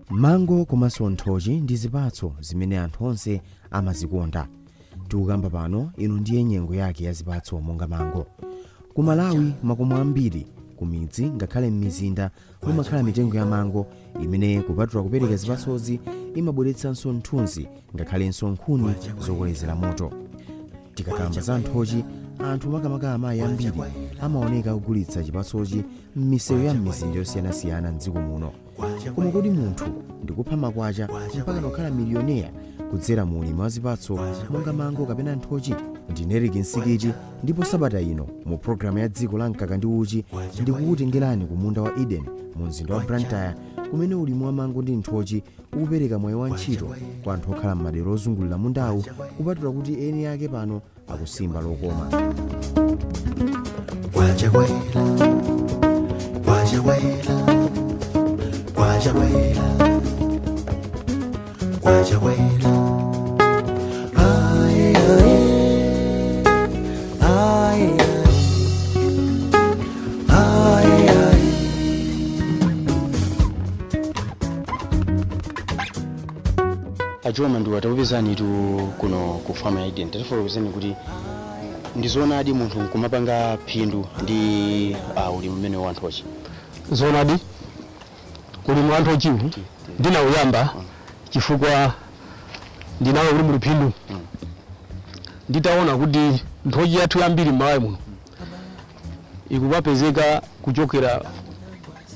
Mango komanso nthochi ndi zipatso zimene anthu onse amazikonda. Tikukamba pano, ino ndiye nyengo yake ya zipatso monga mango. Ku Malawi, makomo ambiri ku midzi ngakhale m'mizinda mumakhala mitengo ya mango imene, kupatula kupereka zipatsozi, imabweretsanso nthunzi ngakhalenso nkhuni zokolezera moto. Tikakamba za nthochi, anthu, makamaka amayi ambiri, amaoneka kugulitsa chipatsochi m'misewu ya m'mizinda yosiyanasiyana mdziko muno. Koma kodi munthu ndikupha makwacha mpaka kukhala milioneya kudzera mu ulimi wa zipatso monga mango kapena nthochi? Ndine Eric Nsikiti, ndipo sabata ino mu programu ya Dziko la Mkaka ndi Uchi ndikukutengerani ku munda wa Eden mu mzinda wa Blantyre, kumene ulimi wa mango ndi nthochi ukupereka mwayi wa ntchito kwa anthu okhala m'madera ozungulira mundawu, kupatula kuti eni ake pano akusimba lokoma. Kwachakwera, kwachakwera, kwachakwera, kwachakwera. Aye, aye, aye, aye, aye. Achoma, ndiwo takupezani tu kuno ku farm ya Eden. Tatifotokozeni kuti ndizoonadi munthu nkumapanga phindu ndi ulimi umene wa nthochi? Zoonadi, ulimi wa nthochiwu ndinawuyamba chifukwa ndinaona kuti muli phindu, nditaona kuti nthochi yathu yambiri m'Malawi muno ikumapezeka kuchokera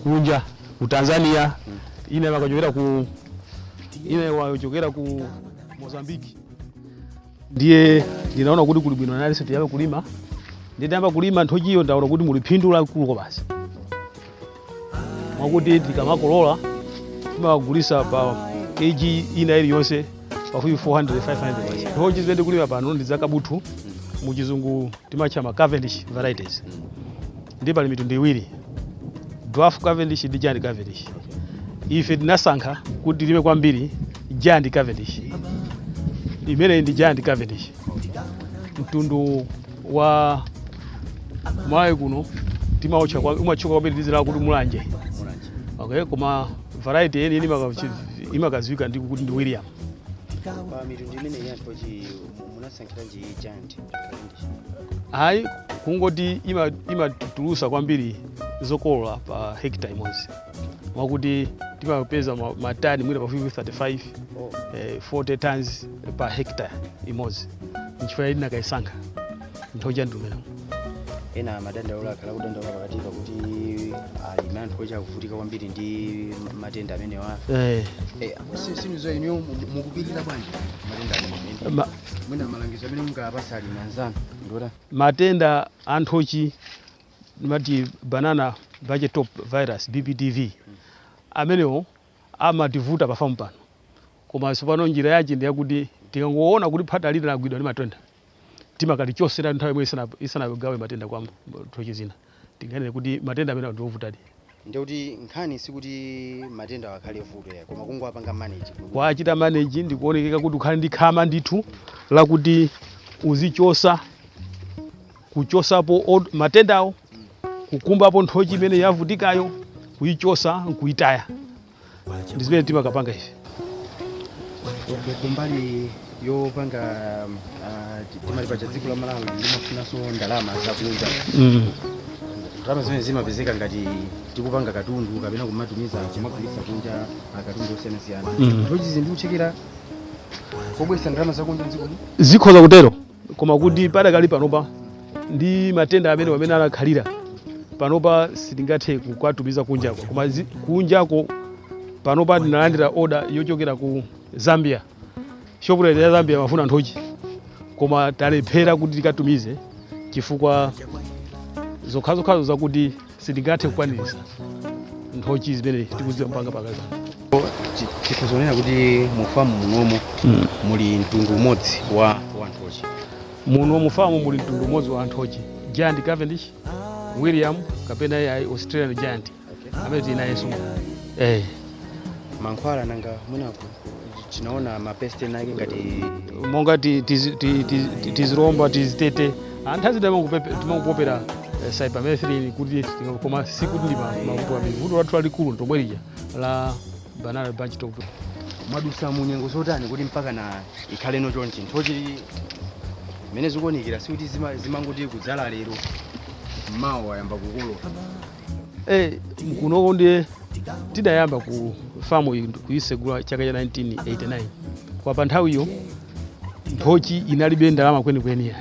kunja, ku Tanzania, ina imakachokera ku ina imachokera ku Mozambiki. Ndiye ndinaona kuti kuli bwino nalenso tiyambe kulima. Nditayamba kulima nthochiyo, ndaona kuti muli phindu lakulu kwabasi, mwakuti tikamakolola timagulisa pa kg ina iliyonse pafupi 400 500 kwacha. Nthochi zimene tikulima pano ndi zakabuthu, muchizungu timatcha ma Cavendish varieties. Ndi pali mitundu iwiri, Dwarf Cavendish ndi Giant Cavendish. Ife tinasankha kuti tilime kwambiri Giant Cavendish. Imeneyi ndi Giant Cavendish, mtundu wa Malawi kuno timautcha umatchuka kwambiri ndi dzina lakuti Mulanje. Okay, koma variety yeniyeni imakadziwika ndi kuti ndi William. Pa mitundu imeneyi ya nthochi munasankhiranji Giant Cavendish? Ayi, kungoti imatulusa kwambiri zokolola pa hekta imodzi, mwakuti timapeza matani mwina pafupi 35, 40 tons pa hekta imodzi. Nchifukwa tinakayisankha nthochi ya mtundu umenewu. Ena amadandaula, akhala kudandaula pakatipa kuti alimi a nthochi akuvutika kwambiri ndi matenda amenewa. Sinizo inu mukupirira bwanji matenda amene? Mwina malangizo amene mungapasa alimi anzanu ndiota? Matenda a nthochi, mati banana bunchy top virus, BBTV, amenewo amativuta pafamu pano. Koma tsopano njira yache ndi yakuti tikangoona kuti phata lina lagwidwa ndi matenda, timakalichosera nthawi imwe isanagawe matenda kwa nthochi zina. Tinganene kuti matenda amene ndi ovutadi. Ndikuti nkhani sikuti matenda akhale vuto ya, koma kungowapanga manage. Kwachita manage ndikuonekeka kuti ukhale ndi khama ndithu lakuti uzichosa, kuchosapo matendawo, kukumbapo nthochi imene yavutikayo, kuyichosa nkuitaya. Ndi zimene timakapanga ife. Kumbali yopanga timati paja dziko la Malawi limafunanso ndalama zakunja. Ndalama zimene zimapezeka ngati tikupanga katundu kapena kumatumiza, kumagulitsa kunja katundu osiyanasiyana. Nthochi izi ndikuchekera kobweretsa ndalama zakunja mdziko muno? Zikhoza kutero, koma kuti padakali panopa ndi matenda amene amene anakhalira panopa, sitingathe kukatumiza kunjako. Koma kunjako panopa tinalandira order yochokera ku Zambia. Shoprite ya Zambia mafuna nthochi, koma talephera kuti tikatumize chifukwa zokhazokhazo zakuti sitingathe kukwanirisa nthochi zimene tikudziwa mpanga pakali pano. Tikuzonena kuti mufamu munomo muli mtundu umodzi wa nthochi? Muno mufamu muli mtundu umodzi wa nthochi, Giant Cavendish, William kapena yayi Australian Giant amene tili nayenso. Mankhwala nanga mwina Tinaona ma pest ena ake ngati monga tiziromba, tizitete. Anthu timangopopera cypermethrin kuti koma sikuti ndi mavuto ambiri. Vuto lathu lalikulu ndomwe lija la banana bunch top. Mwadusa mu nyengo zotani kuti mpaka na ikhaleno chonchi? Nthochi mmene zikuonekera, sikuti zimangoti kudzala lero, mmawa wayamba kukolola. Kunoko ndiye tidayamba ku famu iyi kuyisegula chaka cha 1989. Kwa pa nthawiyo nthochi inalibe ndalama kwenikweni,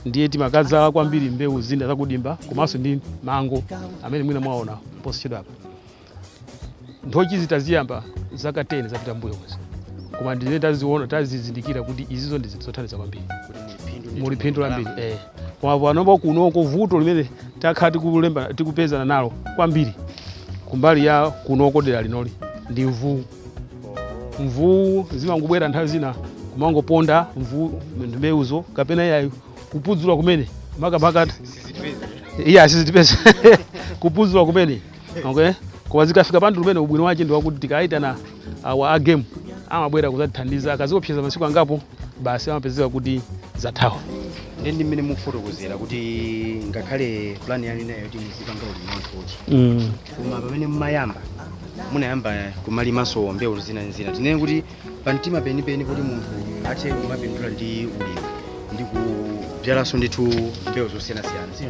ndiye timakadzala kwambiri mbewu zina zakudimba komanso ndi mango amene mwina mwaona posachedwa apa. Nthochi zitaziyamba zaka 10 zapita mbuyo kwezi, koma ndine taziona, tazizindikira kuti izizo ndi zinthu zothandiza kwambiri. Kuti muli phindu ndithu. Muli phindu lambiri. Koma panopo kunoko vuto limene takhala tikulemba tikupezana nalo kwambiri kumbali ya kunoko dera linoli ndi mvuu. Mvuu zimangobwera nthawi zina kumangoponda mvuu mbewuzo kapena yayi kupudzula kumene makamaka. Iya, sizitipeza, kupudzula kumene, okay. Koma zikafika pandu lumene, ubwino wache ndi wakuti tikayitana awa a game amabwera kuzatithandiza. Akaziopseza masiku angapo, basi, amapezeka kuti zathawa. Ndi mmene mukufotokozera kuti ngakhale plan yanu inayo yoti muzipanga ulimi wa nthochi, koma pamene mmayamba munayamba kumalimanso mbewu zina ndi zina. Tinene kuti pamtima penipeni kuti munthu athe kumapindula ndi ulimi ndi kubyalanso ndithu mbewu zosiyanasiyana, si?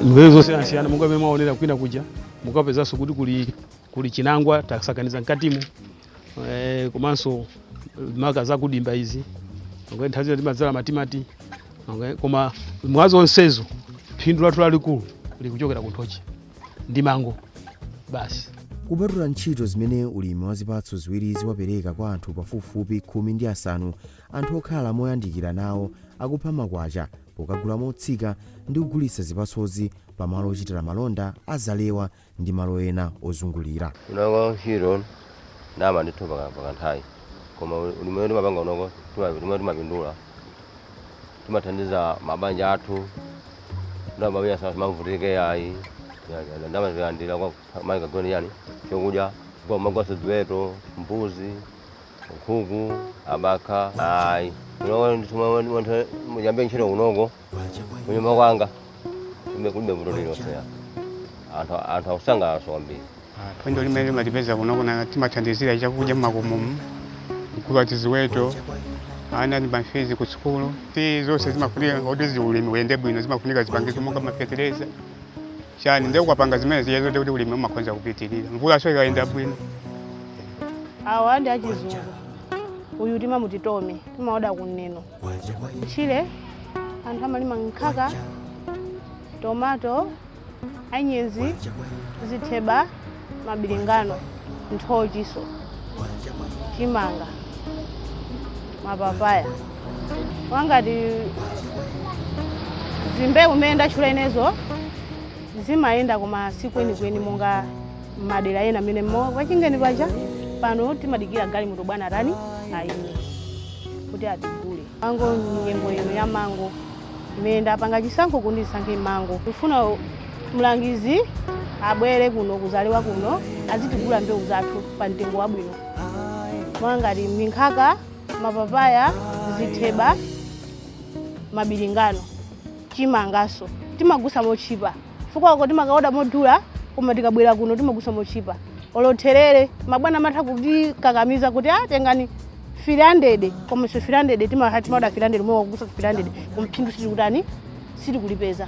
Mbewu zosiyanasiyana, monga mmene mwaonera kwina kuja, mukapezanso kuti kuli chinangwa tasakaniza mkatimo, komanso maka zakudimba izi, okay, nthawi zina timadzala matimati, okay. Koma mwazonsezo phindu lathu lalikulu likuchokera ku nthochi ndi mango basi. Kupatula ntchito zimene ulimi wa zipatso ziwirizi wapereka kwa anthu pafupifupi 15, anthu okhala moyandikira nawo akupha makwacha pokagula motsika ndi kugulitsa zipatsozi pamalo ochitira malonda azalewa ndi malo ena ozungulira. Unoko ntchito ndalama ndithu pakanthawi, koma ulimi timapanga unoko timapindula, timathandiza mabanja athu. Ndamabanja samavutike ayi. Ndalama zikalandira mayi kagoni yani chokudya, magwaso, ziweto, mbuzi, nkhuku, abakha ayi. Unoko ndithu muyambe ntchito unoko kunyumba kwanga kulibe vuto lililonse. Anthu akusangalala kwambiri. Phindu limene limatipeza kuno kuna timathandizira chakudya mmakomomu, kugula tiziweto, ana ndi ma fees ku sukulu. Si zonse zimafunika kuti ziulimi uyende bwino, zimafunika zipangizo monga mafetereza chani. Ndiye ukapanga zimene ziya zote kuti ulimi umakhonza kupitirira, mvula so ikayenda bwino. Awa ndi achizungu, uyu timamuti tome, timaoda kuneno chile. Anthu amalima nkhaka, tomato, anyenzi, zitheba, mabilingano, nthochiso, chimanga, mapapaya. Wangati zimbewu mmene ndatchula inezo zimayenda, koma sikwenikweni monga madera ena amene mo pachingeni paja. Pano timadikira galimoto bwana tani ayime kuti atigule mango. Nyengo ino ya mango imene ndapanga chisankho kuti ndisankhe mango, ndifuna mlangizi abwere kuno kuzalewa kuno azitigula mbewu zathu pa mtengo wabwino, mwangati minkhaka, mapapaya, zitheba, mabilingano, chimangaso timagusa mochipa chifukwa uko timakaoda modula, koma tikabwera kuno timagusa mochipa. Olotherere mabwana amatha kutikakamiza kuti ah, tengani 300, koma ife 300 timaoda 300 momwe wakugusa 300, koma phindu sitikutani, sitikulipeza.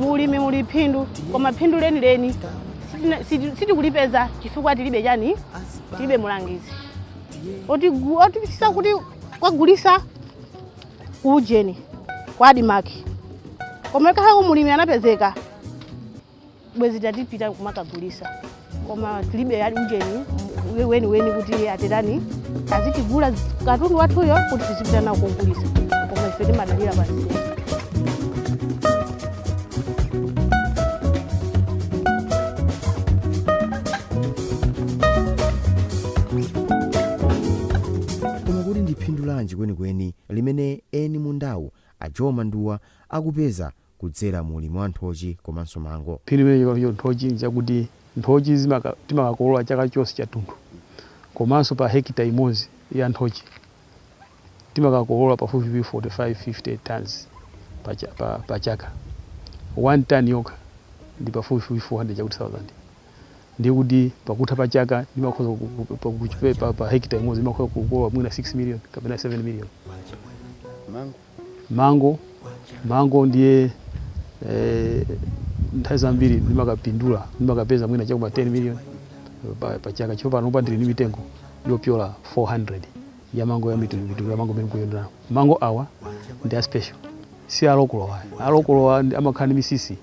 Mulimi muli phindu, koma phindu lenileni sitikulipeza chifukwa tilibe chani, tilibe mulangizi otisisa kuti kwagulisa kuujeni kwa ADMARC. Koma ikhala mulimi anapezeka bwezi tatipita kumakagulisa, koma tilibe ali ujeni weniweni kuti atetani azitigula katundu wathuyo kuti tizipita nawo kogulisa, koma ife timadalira pansi. Koma kuti ndi phindu lanji kwenikweni limene eni mundawu a Joe Manduwa akupeza kudzera mu ulimi wa nthochi komanso mango? Phindu limene chiko nthochi nchakuti nthochi timakakolola chaka chonse chathunthu, komanso pa hekita imodzi ya nthochi timakakolola pafupifupi 45 50 tons pa chaka. 1 ton yokha ndi pafupifupi 400 chakuti 1000, ndiye kuti pakutha pa chaka ndimakhoza pa hekita imodzi ndimakhoza kukolola mwina 6 million kapena 7 million. Mango? Mango ndiye nthawi zambiri ndimakapindula, ndimakapeza mwina chakuma 10 million pa chaka, chifukwa panopa ndili ndi mitengo yopyola 400 ya mango, ya mitundu mitundu ya mango imene ndikuyendera. Mango awa ndi a special, si alokolowa. Alokolowa amakhala ndi misisi,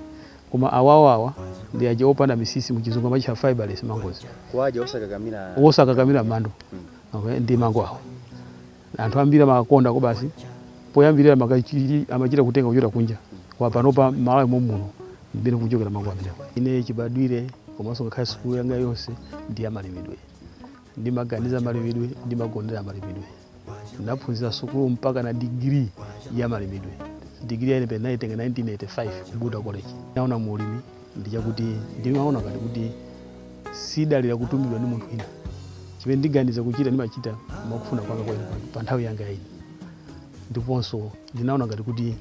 koma awawa awa ndi aja opanda misisi, muchizungu amachitcha fiberless mangoes. Kuwadya osakakamira. Osakakamira mando. Okay, ndi mango awa anthu ambiri amakakonda ko basi. Poyambirira amachita kutenga kuchokera kunja kwa panopa Malawi momuno ndimene kuchokera mango amenewo. Ine chibadwire komanso ngakhale sukulu yanga yonse ndi yamalimidwe. Ndimaganiza malimidwe, ndimagondera malimidwe. Ndaphunzira sukulu mpaka na digiri ya malimidwe. Digiri ya ine naitenga 1985 ku Buda College. Naona muulimi ndi chakuti ndimaona ngati kuti sidalira kutumidwa ndi munthu wina. Chimene ndiganiza kuchita ndimachita mwakufuna kwanga kwa ine pa nthawi yanga ine. Ndiponso ndinaona ngati kuti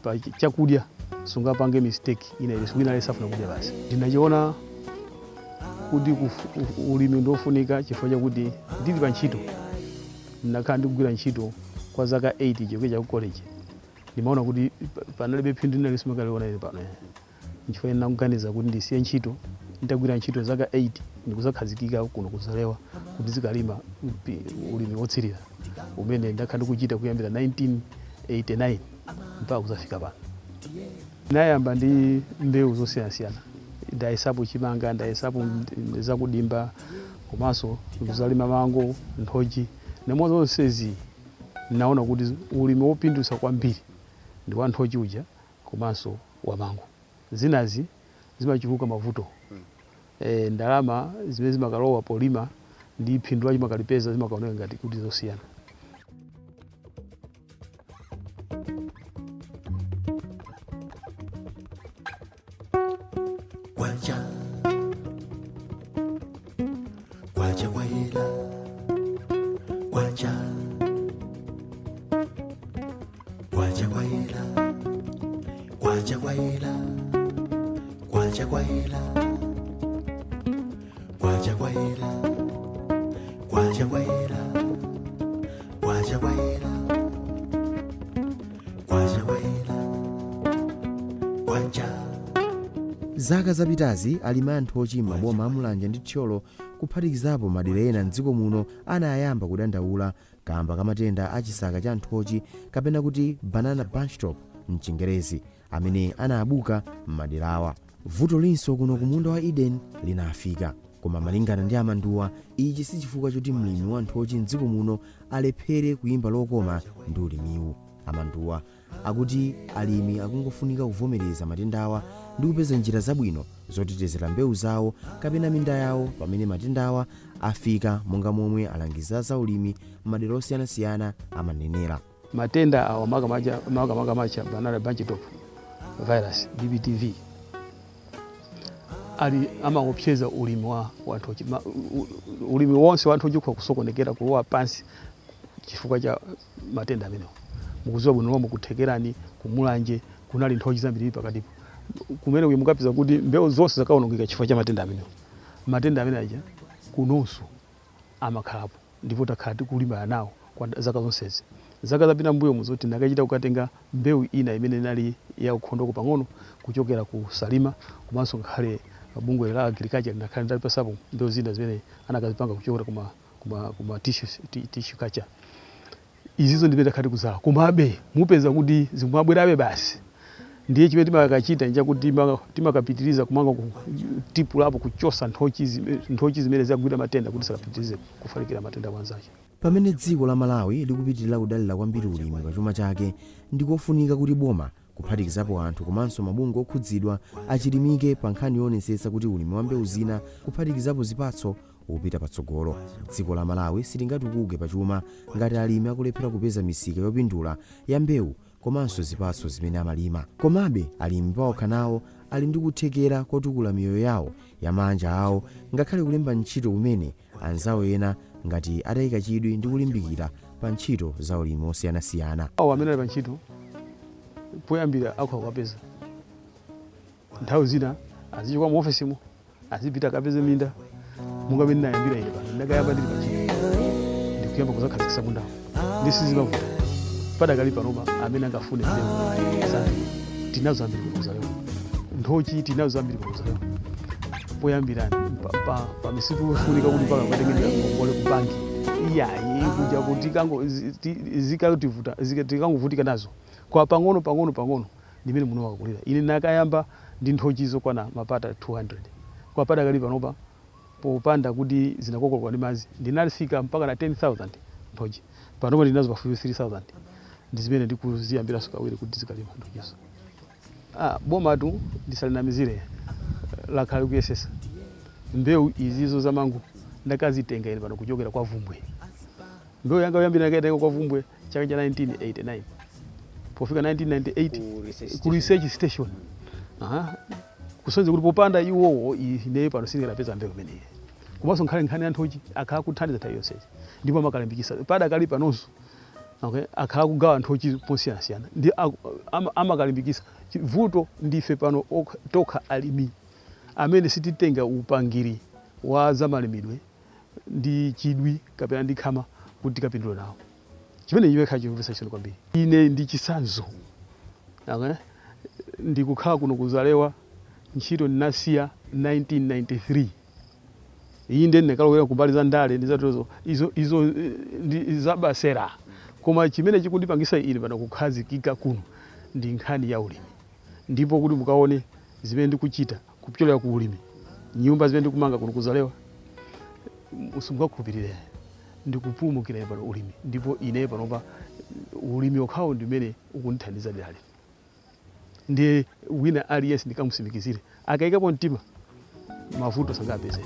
pa chakudya sungapange mistake ina ile, wina aliyense afuna kudya basi. Ndinachiona kuti ulimi ndiofunika chifukwa chakuti ndili pa ntchito, ndinakhala ndikugwira ntchito kwa zaka 8 chokwe cha ku college. Ndimaona kuti panalibe phindu linali simakaliona ine pano. Nchifukwa ndinakuganiza kuti ndisiye ntchito nditagwira ntchito zaka 8 ndikuzakhazikika kuno kuzalewa kuti zikalima ulimi wotsirira umene ndakhala ndikuchita kuyambira 1989 mpaka kuzafika pano. Ndinayamba ndi mbewu zosiyanasiyana. Ndayesapo chimanga, ndayesapo zakudimba, komanso ndikuzalima mango, nthochi. Nemwe zonsezi naona kuti ulimi wopindulitsa kwambiri ndi wa nthochi uja komanso wa mango. Zinazi zimachuluka mavuto. Ndalama zimene zimakalowa polima ndi phindu lacho makalipeza zimakaoneka ngati kuti zosiyana. Kwacha, kwacha kwayela, kwacha, kwacha kwayela, kwacha kwayela, kwacha kwayela, kwacha kwayela, kwacha kwayela, kwacha kwayela, kwacha kwayela, kwacha. Zaka zapitazi alimi a nthochi m'maboma a Mulanje ndi Thyolo, kuphatikizapo madera ena mdziko muno, anayamba kudandaula kamba ka matenda a chisaka cha nthochi, kapena kuti banana bunch top mchingerezi, amene anabuka m'maderawa. Vuto linso kuno kumunda wa Eden linafika, koma malingana ndi amanduwa, ichi si chifukwa choti mlimi wa nthochi mdziko muno alephere kuyimba lokoma ndi ulimiwu. Amanduwa akuti alimi akungofunika kuvomereza matendawa ndi kupeza njira zabwino zotetezera mbewu zawo kapena minda yawo pamene matendawa afika, monga momwe alangiza za ulimi m'madera osiyanasiyana amanenera. Matenda awa, makamaka macha banana bunch top virus, BBTV, ali amaopseza ulimi wa nthochi. Ulimi wonse wa nthochi ukhoza kusokonekera, kulowa pansi chifukwa cha matenda amenewo. Mukuziwa bwino lomwe kuthekerani, kumulanje kunali nthochi zambiri pakatipo kumene uyu mukapeza kuti mbewu zonse zakaonongeka chifukwa cha matenda amenewo. Matenda amene aja kunonso amakhalapo, ndipo takhala tikulimbana nawo kwa zaka zonsezi. Zaka zapita mbuyo muzoti ndakachita kukatenga mbewu ina imene inali ya ukhondoko pang'ono kuchokera ku Salima, komanso ngakhale bungwe la agriculture linakhala ndalipasapo mbewu zina zimene anakazipanga kuchokera kuma tissue culture. Izizo ndimene takhala tikuzala, komabe mupeza kuti zikumabwerabe basi. Ndiye chimene timakachita nchakuti timakapitiriza kumanga kutipulapo, kuchosa nthochi zimene zagwira matenda kuti sakapitirize kufalikira matenda kwanzache. Pamene dziko la Malawi likupitirira kudalira kwambiri ulimi pa chuma chake, ndikofunika kuti boma, kuphatikizapo anthu komanso mabungwe okhudzidwa, achilimike pa nkhani yoonetsetsa kuti ulimi wa mbewu zina, kuphatikizapo zipatso, upita patsogolo. Dziko la Malawi silingatukuke pachuma ngati alimi akulephera kupeza misika yopindula ya mbewu komanso zipatso zimene amalima. Komabe alimi paokha nawo ali ndi kuthekera kotukula miyoyo yawo ya manja awo, ngakhale kulemba ntchito kumene anzawo ena Ngati atayika chidwi ndi kulimbikira pa ntchito za ulimi osiyanasiyana. Awo amene ali pa ntchito poyambira akhoza kukapeza nthawi zina azichoka mu ofesimo, azipita akapeze minda, monga mene ndinayambira ine pano. Ndakayamba ndili pa ntchito, ndikuyamba kuzakhazikitsa mundawo, ndi sizimavuta. Padakali panopa amene angafune mbewu zambiri, tinazo zambiri kuno ku Zalewa. Nthochi tinazo zambiri kuno ku Zalewa. Poyambira pa misipu yofunika kuti mpaka ukatenge ngongole ku banki, iyayi, kuja kuti zikativuta, tikangovutika nazo kwa pang'ono pang'ono pang'ono ndimene muno wakakulira. Ine nakayamba ndi nthochi zokwana mapata 200. Kwa padakali panopa, popanda kuti zinakokoloka ndi madzi, ndinafika mpaka na 10,000 nthochi. Panopa ndinazo pafupi 3000, ndi zimene ndikuziyambiranso kawiri kuti zikalima nthochizo. Bomatu, ndisalinamizire, lakhala likuyesesa. Mbewu izizo za mango ndakazitenga ine pano kuchokera kwa Vumbwe. Mbewu yanga yoyambira ndakaitenga kwa Vumbwe chaka cha 1989. Pofika 1998 ku research station. Aha. Kusonyeza kuti popanda iwowo ineyo pano sindinapeza mbewu imeneyi. Komanso nkhale nkhani ya nthochi, akhala kuthandiza nthawi yonseyi ndipo amakalimbikitsa. Padakali panonso, okay, akhala kugawa nthochi posiyanasiyana ndi amakalimbikitsa. Vuto ndife pano tokha alimi amene sititenga upangiri wa zamalimidwe ndi chidwi kapena ndi khama kuti tikapindule nawo. Chimene iwe khala chomvetsa chisoni kwambiri. Ine ndi chitsanzo, okay? Ndikukhala kuno ku Zalewa, ntchito ndinasiya 1993. Iyi ndiye ndinakalowera kumbali za ndale ndi zatozo izo, izo ndi zabasera. Koma chimene chikundipangisa ine pano kukhazikika kuno ndi nkhani ya ulimi, ndipo kuti mukaone zimene ndikuchita kupyolera ku ulimi, nyumba zimene ndikumanga kuno ku Zalewa, simungakhulupirire. Ndikupulumukira ine pano ulimi, ndipo ine panopa ulimi okhawo ndimene ukundithandiza derali. Ndiye wina aliyense ndikamusimikizire, akayikapo mtima, mavuto sangapeze.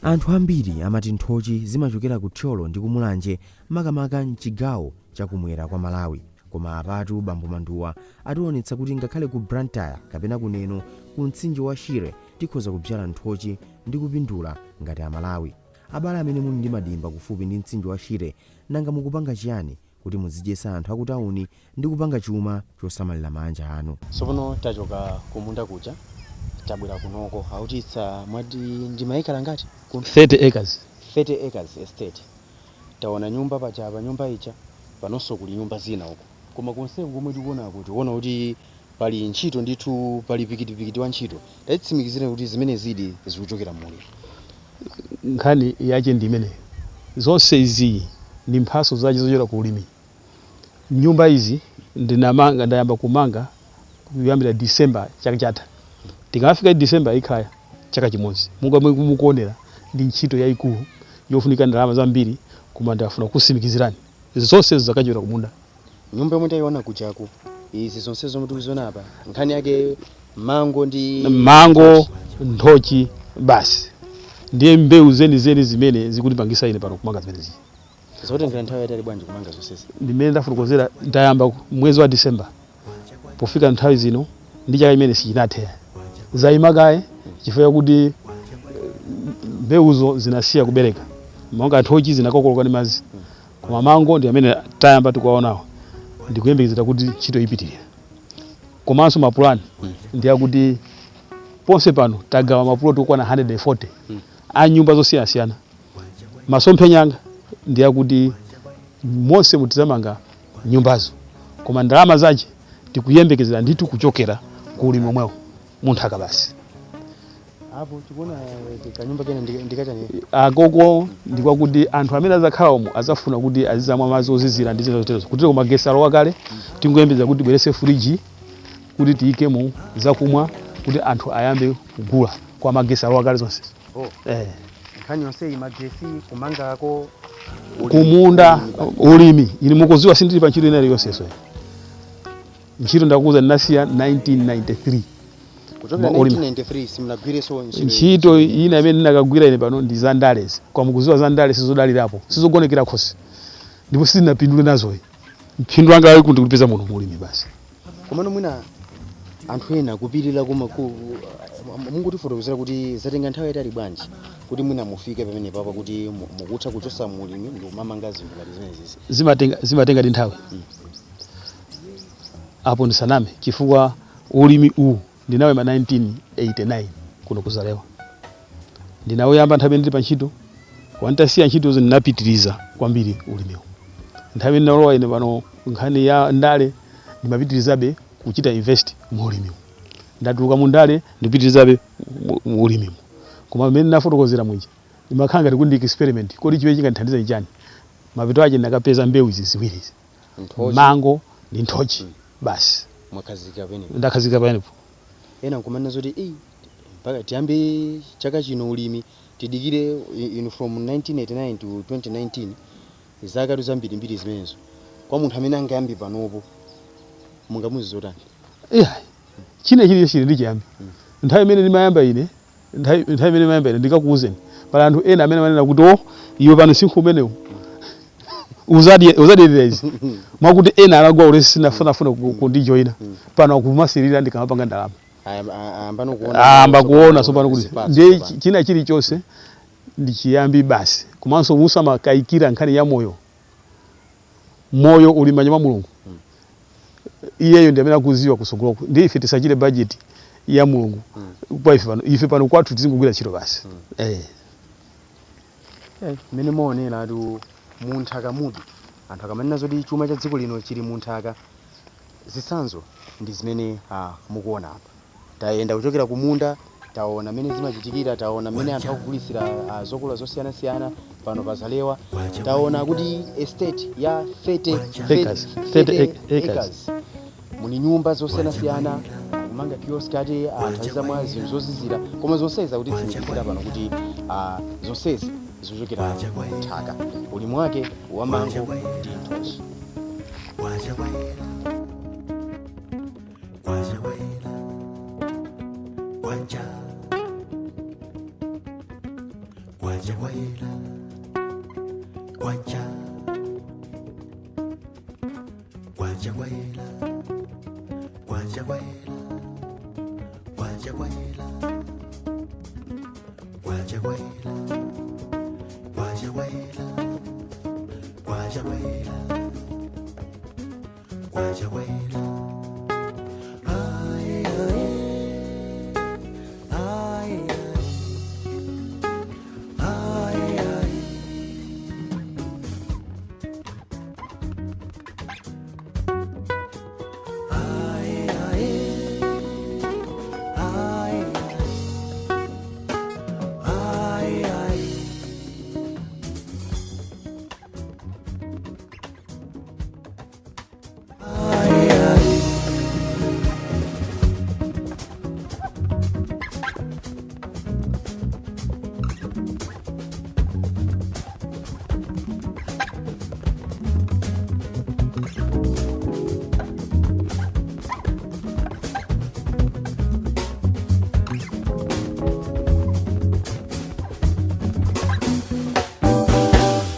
Anthu ambiri amati nthochi zimachokera ku Thyolo ndi kumulanje, makamaka mchigawo chakumwera kwa Malawi. Koma apatu bambo Manduwa ationetsa kuti ngakhale ku Blantyre kapena kuneno ku mtsinje wa Shire tikhoza kubyala nthochi ndi kupindula ngati Amalawi. Abale amene muli ndi madimba kufupi ndi mtsinje wa Shire, nanga mukupanga chiyani kuti muzidyesa anthu akutawuni ndi kupanga chuma chosamalira manja anu? Tsopano tachoka kumunda kuja, tabwera kunoko. Autitsa mwati ndi maekala ngati kuno? 30 acres. 30 acres estate. Taona nyumba paja pa nyumba ija, panonso kuli nyumba zina uko, koma konseku komwe tikuona kuti tikuona kuti pali ntchito ndithu, pali pikitipikiti wa ntchito. Tatitsimikizire kuti zimene zidi zikuchokera mulimi. Nkhani yache ndi imeneyo. Zonse izi ndi mphaso zache zochokera ku ulimi. Nyumba izi ndinamanga, ndayamba kumanga kuyambira December chaka chatha. Tikamafika December ikhala chaka chimodzi. Monga mukuonera, ndi ntchito yayikulu yofunika ndalama zambiri, koma ndafuna kusimikizirani, zonse zakachokera kumunda. Nyumba yomwe tayiona kujaku, izi zonse zomwe tikuziona apa, nkhani yake mango ndi mango, nthochi basi. Ndiye mbewu zenizeni zimene zikundipangisa ine pano kumanga zimenezi. Zotengera nthawi yayitali bwanji kumanga zonsezi? Ndimene ndafotokozera, ndayamba mwezi wa December, pofika nthawi zino ndi chaka chimene sichinathe. Zayima kaye chifukwa kuti mbewuzo zinasiya kubereka, monga nthochi zinakokoloka ndi madzi, koma mango ndi amene tayamba tikuwaonawo. Ndikuyembekezera kuti ntchito ipitirira. Komanso mapulani ndi akuti ponse pano tagawa mapuloti okwana 140 a nyumba zosiyanasiyana. Masomphenya anga ndi akuti monse mutizamanga nyumbazo, koma ndalama zache tikuyembekezera ndithu kuchokera ku ulimi omwewo munthaka basi. Apo tikuona kanyumba kena ndikachani? Akoko ndikwakuti anthu amene azakhala umo azafuna kuti azizamwa madzi ozizira ndi zina zoterezo, kutero kumagesi alowa kale. Tingoyembekeza kuti tibwerese friji kuti tiyikemo zakumwa kuti anthu ayambe kugula. Kwa magesi alowa kale zonse. Oh. Eh. Nkhani yonseyi magesi kumangako Kumunda ulimi. Ine mukuziwa sindili pa ntchito ina iliyonseso. Ntchito ndakuuza ndinasiya 1993. Kuchokera Ulimi. 1993 simunagwireso ntchito? Ntchito ina imene ndinakagwira ine pano ndi zandalezi. Kwa mukuziwa, zandale sizodalirapo, sizogonekera khosi, ndipo sizinapindule nazoyi. Mphindu wanga ali kuti kulipeza muno mulimi basi. Komano mwina anthu ena kupirira kuma mungutifotokozera kuti zatenga nthawi yayitali bwanji kuti mwina mufike pamene papa kuti mukutha kuchosa mulimi ndi kumamanga zinthu ngati zimenezi? Zimatenga ndi nthawi apo, ndisaname, chifukwa ulimi uwu ndinawe ma 1989 kuno kuzalewa. Ndinawoyamba nthawi imene ndili pa ntchito. Wantasiya ntchitozo, ndinapitiriza kwambiri ulimiwu. Nthawi imene ndinalowa ine pano nkhani ya ndale, ndimapitirizabe kuchita invest mu ulimiwu. Ndatuluka mu ndale, ndipitirizabe mu ulimimu. Koma pamene ndinafotokozera mwinja, ndimakhala ngati kuti ndi experiment, kodi chiwe chingandithandiza ndi chani? Mapeto ake ndakapeza mbewu izi ziwiri izi. Nthochi. Mango ndi nthochi basi. Mwakhazika pamenepo. Ndakhazika pamenepo. Ena nkumanena zoti, "Ei, mpaka tiyambe chaka chino ulimi, tidikire inu from 1989 to 2019, zaka zambirimbiri zimenezo." Kwa munthu amene angayambe panopo, mungamuzi zotani? Iya, china chilichonse chili ndi chiyambi. Nthawi imene ndimayamba ine, nthawi imene ndimayamba ine, ndikakuwuzeni, pali anthu ena amene amanena kuti, "O iwe, pano sinkhu umenewu uzadyerera izi," mwakuti ena anagwa ulesi, sinafunafuna kundijoyina. Pano akumasirira ndikamapanga ndalama. Ayambano kuona. Amba kuona tsopano kuti zipatso ndiye tsopano. China chilichonse ndi chiyambi basi. Komanso musamakayikira nkhani ya moyo. Moyo uli m'manja mwa Mulungu, iyeyo ndi amene akuziwa kusogoloko. Ndiye ife tisachite budget ya Mulungu kwa ife pano. Ife pano kwathu tizingogwira ntchito basi. Mmene muonera atu, munthaka mudi anthu akamanena zoti chuma cha dziko lino chili munthaka, zitsanzo ndi zimene mukuona apa. Tayenda kuchokera kumunda, taona mmene zimachitikira, taona mmene anthu akugulitsira zokolola zosiyanasiyana pano pazalewa. Taona kuti estate ya 30 Acres, 30 acres. Acres muli nyumba zosiyanasiyana, kumanga kiosk, ati anthu azizamwa zinthu zozizira. Koma zonsezi akutitsimikizira pano kuti zonsezi zikuchokera nthaka, ulimi wake wa mango ndi nthochi. Kwacha kwayela, kwacha kwayela, kwacha, kwacha kwayela, kwacha, kwacha kwayela, kwacha kwayela, kwacha kwayela, kwacha kwayela, kwacha kwayela, kwacha kwayela, kwacha kwayela.